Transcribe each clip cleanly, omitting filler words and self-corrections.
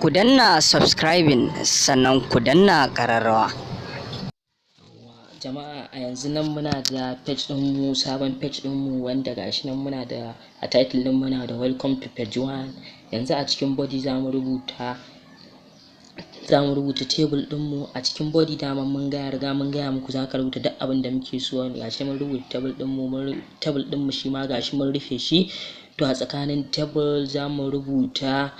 Ku danna subscribing, sannan ku danna ƙararrawa. Jama'a, a yanzu nan muna da page ɗinmu, sabon page ɗinmu, wanda gashi nan muna da a title ɗin muna da "Welcome to page 1". Yanzu a cikin body za mu rubuta table ɗinmu a cikin body. Dama mun gaya, riga mun gaya muku za ka rubuta duk abin da muke so. Gashi mun rubuta table ɗinmu, mun table ɗinmu shi ma gashi mun rufe shi. To, a tsakanin table za mu rubuta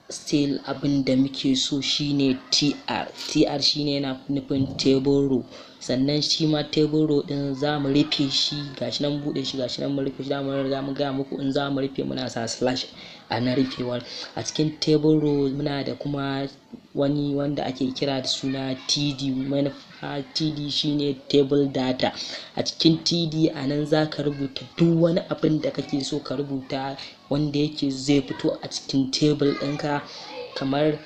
still abin da muke so, shine tr. Tr shine yana nufin table row. Sannan shi ma table row din za mu rufe shi. Gashi nan buɗe shi, gashi nan mun rufe shi. Mun riga mun gaya muku, in za mu rufe muna sa slash a na rufewar. A cikin table row muna da kuma wani wanda ake kira da suna td. Manufa td shine table data. A cikin td a nan za ka rubuta duk wani abin da kake so ka rubuta wanda yake zai fito a cikin table ɗinka, kamar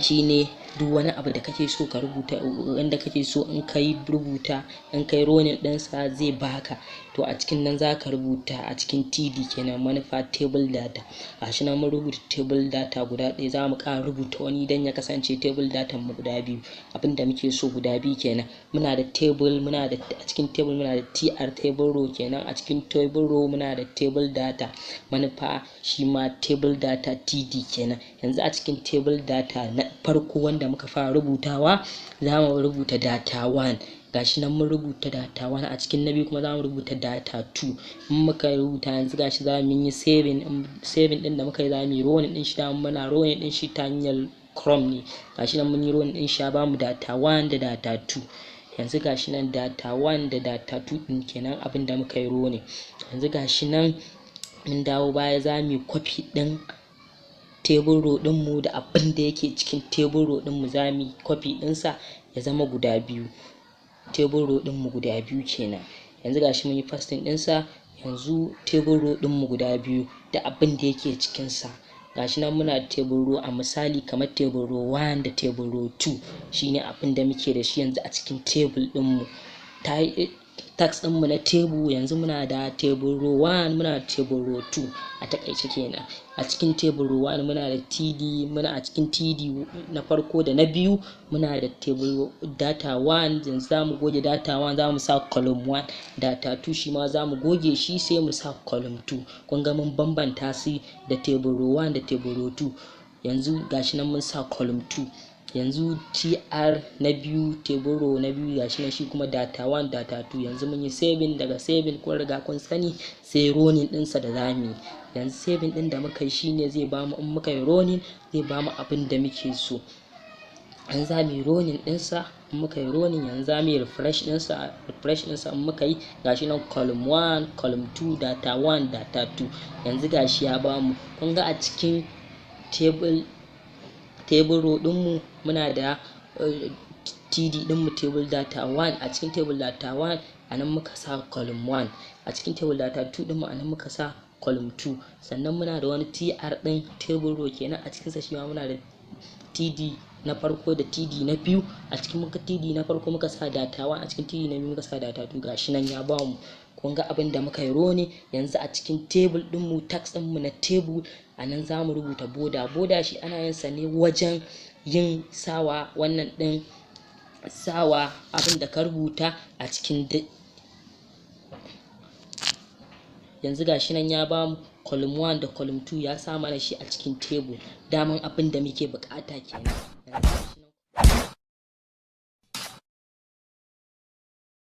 shine duk wani abu da kake so ka rubuta, wanda kake so in kai rubuta, in kai running ɗinsa zai baka. To, a cikin nan za ka rubuta, a cikin td kenan, manufa table data. Gashi nan mun rubuta table data guda ɗaya, za mu ƙara rubuta wani don ya kasance table data mu guda biyu. Abin da muke so guda biyu kenan. Muna da table, muna da a cikin table muna da tr, table row kenan. A cikin table row muna da table data, manufa shi ma table data, td kenan. Yanzu a cikin table data na farko wanda muka fara rubutawa, za mu rubuta data 1. Gashi nan mun rubuta data 1. A cikin na biyu kuma za mu rubuta data 2. In muka rubuta yanzu, gashi za mu yi saving. Saving din da muka yi, za mu yi running din shi. Da muna running din shi ta hanyar Chrome ne. Gashi nan mun yi running din shi, ya bamu data 1 da data 2. Yanzu gashi nan data 1 da data 2 din kenan, abin da muka yi running. Yanzu gashi nan mun dawo baya, za mu yi copy din table row ɗinmu da abin da yake cikin table row ɗinmu. Za mu yi copy ɗinsa ya zama guda biyu, table row ɗinmu guda biyu kenan. Yanzu gashi mun yi pasting ɗinsa. Yanzu table row ɗinmu guda biyu da abin da yake cikinsa. Gashi nan muna da table row, a misali kamar table row 1 da table row 2, shine abin da muke da shi yanzu a cikin table ɗinmu, tags ɗinmu na table. Yanzu muna da table row 1, muna da table row 2 a takaice kenan. A cikin table row 1 muna da td, muna a cikin td na farko da na biyu muna da table data 1. Yanzu za mu goge data 1, za mu sa column 1. Data 2 shi ma za mu goge shi, sai mu sa column 2. Kun ga mun bambanta su da table row 1 da table row 2. Yanzu gashi nan mun sa column 2. Yanzu tr na biyu, table row na biyu, gashi nan shi kuma data 1, data 2. Yanzu mun yi saving. Daga saving, kun riga kun sani, sai running ɗinsa da zamu yi. Yanzu saving ɗin da muka yi shine zai bamu, in muka yi running zai bamu abin da muke so. Yanzu za mu yi running ɗinsa. In muka yi running, yanzu za mu yi refresh ɗinsa. Refresh ɗinsa in muka yi, gashi nan column 1, column 2, data 1, data 2. Yanzu gashi ya bamu. Kun ga a cikin table row ɗinmu muna da td ɗinmu, table data 1. A cikin table data 1 a nan muka sa column 1. A cikin table data 2 ɗinmu, a nan muka sa column 2. Sannan muna da wani tr ɗin table row kenan. A cikinsa shi ma muna da td na farko da td na biyu. A cikin muka td na farko muka sa data 1, a cikin td na biyu muka sa data 2. Gashi nan ya bamu. Kun ga abin da muka yi running. Yanzu a cikin table ɗinmu, tags ɗinmu na table, a nan za mu rubuta border. Border shi ana yin sa ne wajen yin sawa wannan ɗin, sawa abin da ka rubuta a cikin. Yanzu gashi nan ya bamu column 1 da column 2, ya sa mana shi a cikin table. Daman abin da muke bukata kenan. Yanzu gashi